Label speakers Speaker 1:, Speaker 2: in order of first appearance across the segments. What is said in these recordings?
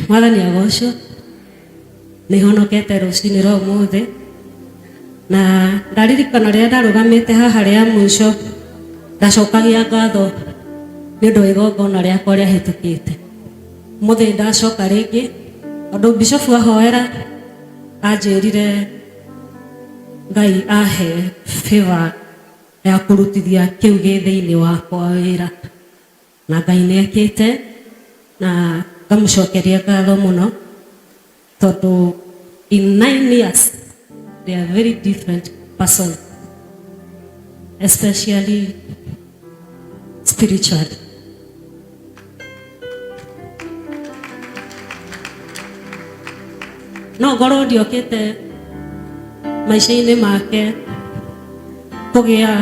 Speaker 1: Mwathani agocwo. Nĩ honokete rũcinĩ rwa ũmũthĩ. Na ndaririkana rĩrĩa ndarũgamĩte haha rĩa mũico ndacokagia ngatho nĩ ũndũ wa igongona rĩakwa rĩahĩtũkĩte. Ũmũthĩ ndacoka rĩngĩ tondũ bishofu ahoera anjĩrire Ngai ahe favor ya kũrutithia kĩu gĩ thĩinĩ wakwa wĩra. Na Ngai nĩ ekĩte na ngamũcokeria ngatho mũno tondũ in 9 years they are very different person, especially spiritually. No ngorwo ndiokĩte maica-inĩ make kũgĩa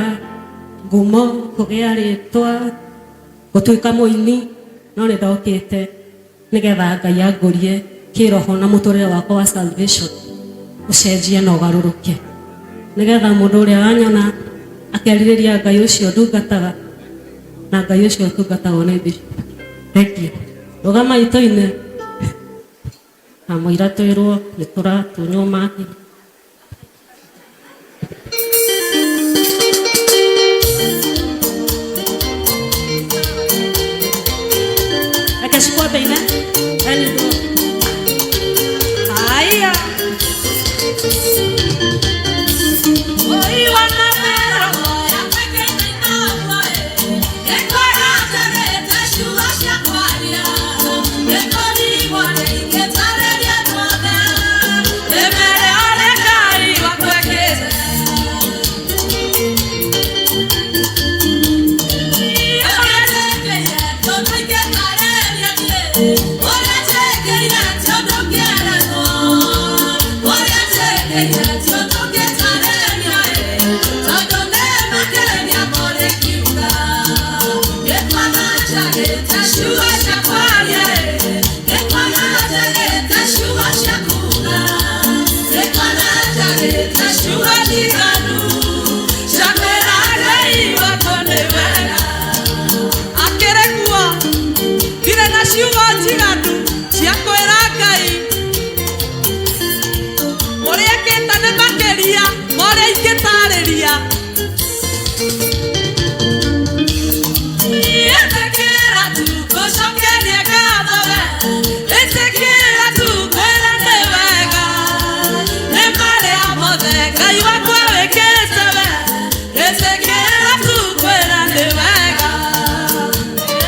Speaker 1: ngumo, kũgĩa rĩtwa, gũtuĩka mũini, no nĩ ndokĩte nĩgetha Ngai angũrie kĩroho na mũtũrĩre wakwa wa salvation ũcenjie na ũgarũrũke, nĩgetha mũndũ ũrĩa wanyona akerirĩria Ngai ũcio ndungataga na Ngai ũcio ũtungatagwo nĩ bishop. Thank you. Rũgamai tũine na mũira twĩrwo nĩ tũratunywo maki. Reke cikwambe ine. Yaani ndio. Haya.
Speaker 2: Akĩregua ndirĩ na ciugo njiganu cia kwĩra Ngai ũrĩa ekĩte nĩ makĩria ma ũrĩa ingĩtarĩria. Ĩtĩkĩra tu ngũcokerie ngatho we, ĩtĩkĩra tu ngwĩre nĩ wega, nĩ marĩa mothe Ngai wakwa wĩkĩte we, ĩtĩkĩra tu ngwĩre nĩ wega.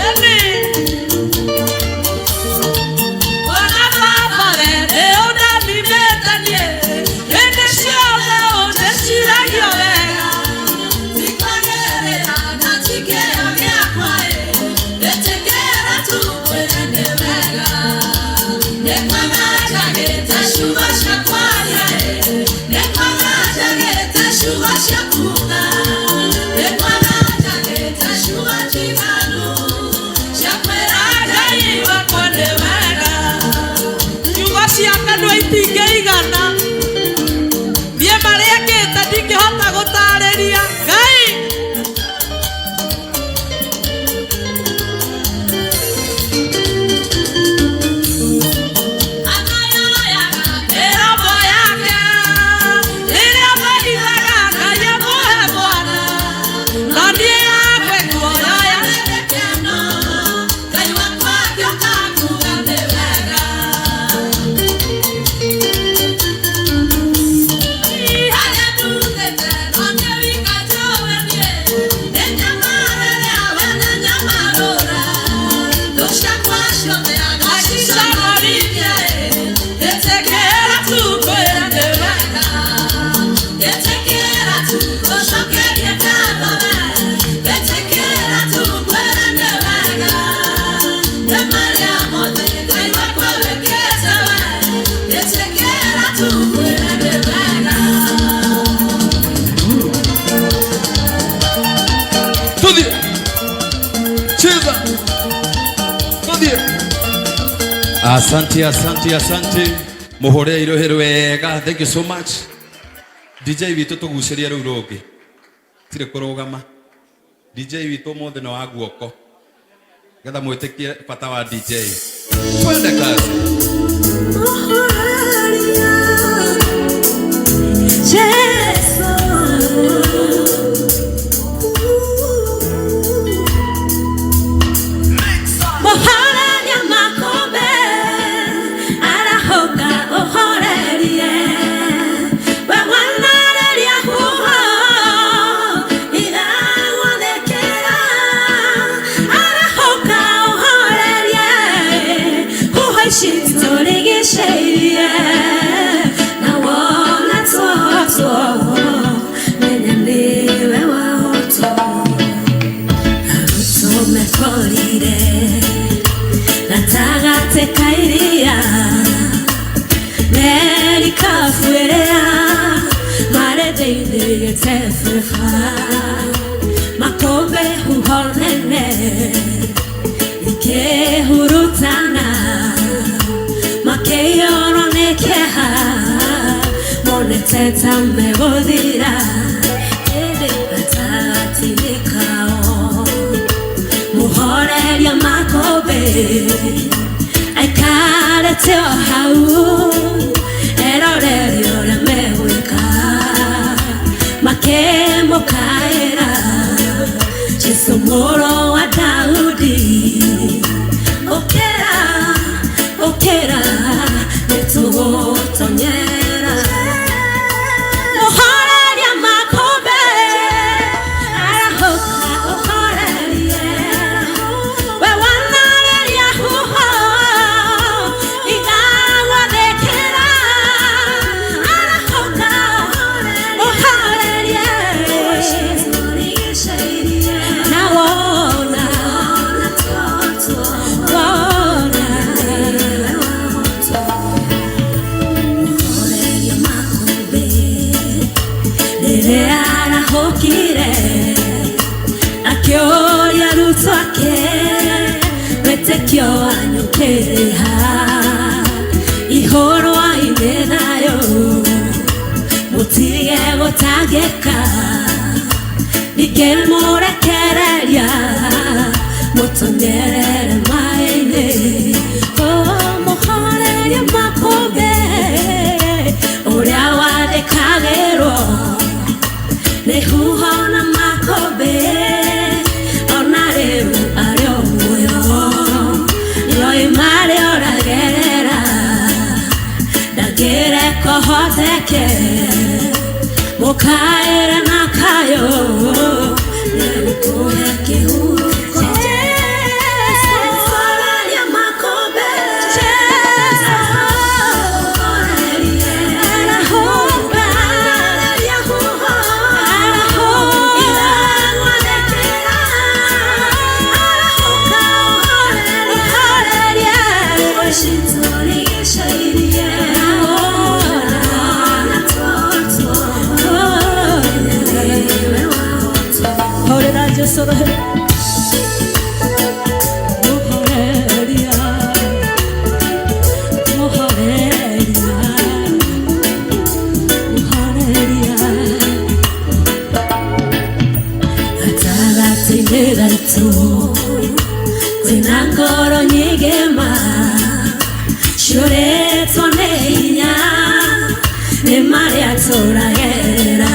Speaker 2: Ĩni. Ona baba we nĩ ũndathimĩte niĩ, hĩndĩ ciothe ũnjĩciragia wega. Tikwagĩrĩra na ti kĩo gĩakwa ĩ, ĩtĩkĩra tu ngwĩre nĩ wega. Nĩ kwaga njagĩte ciugo cia kwaria ĩ, nĩ kwaga njagĩte ciugo cia kuuga, nĩ kwaga njagĩte ciugo njiganu cia kwĩra Ngai wakwa nĩ wega. Ciugo cia kanua itingĩigana, niĩ marĩa ekĩte ndingĩhota gũtarĩria. Ngai. Mĩromo yake rĩrĩa mahithaga Ngai amũhe mwana, na niĩ yakwe kuoya ya Ngai wakwa ngĩũka kuuga nĩ wega. Harĩa ndutĩte no niĩ wika njũĩ niĩ, nĩ nyamarĩrĩa we nĩ nyamarũra. Thũ ciakwa ciothe agaciconorithia ĩ, ĩtĩkĩra tu ngwĩre nĩ wega. Ĩtĩkĩra tu ngũcokerie ngatho we, ĩtĩkĩra tu ngwĩre nĩ wega. Nĩ marĩa mothe Ngai wakwa wĩkĩte we, ĩtĩkĩra tu ngwĩre nĩ wega.
Speaker 3: Tuthie. Cheza. Tuthie. Asante, asante, asante. Muhore irohe wega. Thank you so much. DJ witũ tũgucĩrie rũu rũngĩ. Tirĩ kũrũgama. DJ witũ ũmũthĩ nĩ wa guoko. Getha mwĩtĩkie bata wa DJ. Twende kazi.
Speaker 2: Ici tũrigicĩirie na wona twahotwo, menya nĩwe wahotwo. Arutwo mekorire gatagatĩ ka iria, merikabu ĩrĩa marĩ thĩinĩ gĩtebeba, makũmbĩ huho nene ikĩhurutana, makĩiyũrwo nĩ kĩeha, monete ta megũthira. Ĩndĩ gatagatĩ-inĩ kao mũhoreria makũmbĩ aikarĩte o hau erorere ũrĩa megwĩka, makĩmũkaĩra, Jesũ mũrũ wa Daudi, ũkĩra, ũkĩra, nĩtũgũtonyera. Mũhoreria makũmbĩ arahũka ũhorerie, we wanarĩria huho igagwathĩkĩra, arahũka ũhorerie, na wona wona mũhoreria makũmbĩ rĩrĩa arahũkire akĩũria arutwo ake, wĩtĩkio wanyu ũkĩrĩ ha? Ihũrwa-inĩ thayũ, mũtige gũtangĩka, ndingĩmũrekereria mũtonyerere maĩ-inĩ. Oh, mũhoreria makũmbĩ ũrĩa wathĩkagĩrwo nĩ huho na makũmbĩ, ona rĩu arĩ o muoyo, nĩoĩ marĩa ũragerera, ndangĩreka ũhoteke, mũkaĩre na kayũ, nĩegũkũhe kĩhurũko. Mũhoreria makũmbĩ, arahũka, Horera Jesu rohe muhoreria, muhoreria, muhoreria gatagatĩ-inĩ gaitũ kwĩna ngoro nyingĩ ma ciũrĩtwo nĩ hinya nĩ marĩa tũragerera,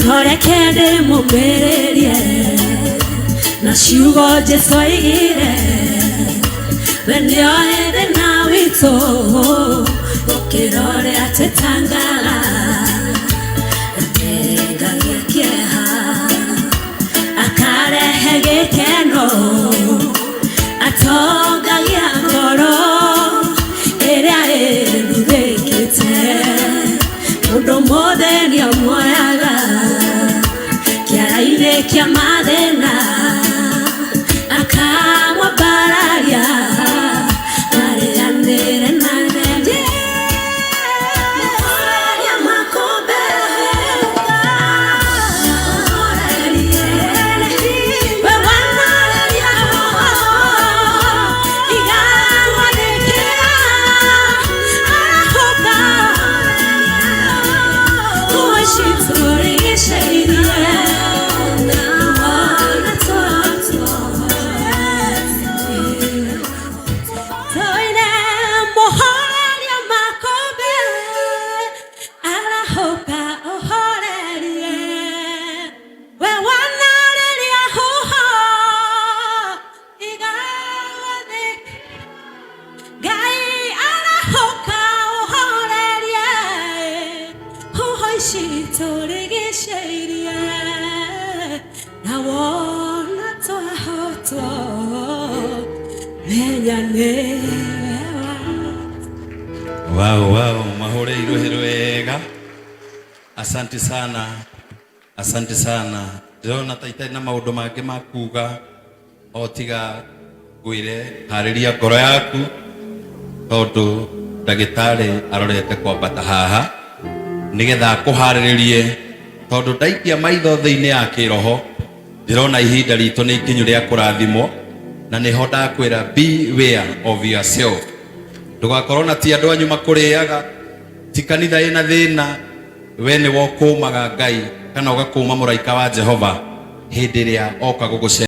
Speaker 2: no reke ndĩmũmĩrĩrie na ciugo Jesũ oigire, we nĩoĩ thĩna witũ gũkĩra ũrĩa twĩtangaga, akengagia kĩeha akarehe gĩkeno, atongagia ngoro ĩrĩa ĩruthĩkĩte, mũndũ mũthĩ nĩamuoyaga kĩara-inĩ kĩa mathĩna, akamwambararia marĩanĩre na nene. Mũhoreria makũmbĩ, we wanarĩria huho igagwathĩkĩra, arahũka nguo ici tũrigicĩirie, wona twatwo Toire mũhoreria makũmbĩ arahũka ũhorerie, we wanarĩria huho igagwathĩkĩra, Ngai arahũka ũhorerie huho ici tũrigicĩirie, na wona twahotwo menya nĩwe.
Speaker 3: Wow, mahũre iruhĩ rwega. Asante sana, asante sana. Ndĩrona ta itarĩ na maũndũ mangĩ ma kuga o tiga ngwĩre harĩria ngoro yaku, tondũ ndagĩtarĩ arorete kwambata haha nĩgetha akũharĩrĩrie, tondũ ndaikia maitho thĩ-inĩ ya kĩroho ndĩrona ihinda ritũ nĩ ikinyu rĩa kũrathimwo, na nĩho ndakwĩra beware of yourself. Ndũgakorwo na ti andũ anyu makũrĩaga, ti kanitha ĩna thĩna, we nĩwe ũkũmaga Ngai kana ũgakũma mũraika wa Jehova hĩndĩ ĩrĩa oka gũgũce.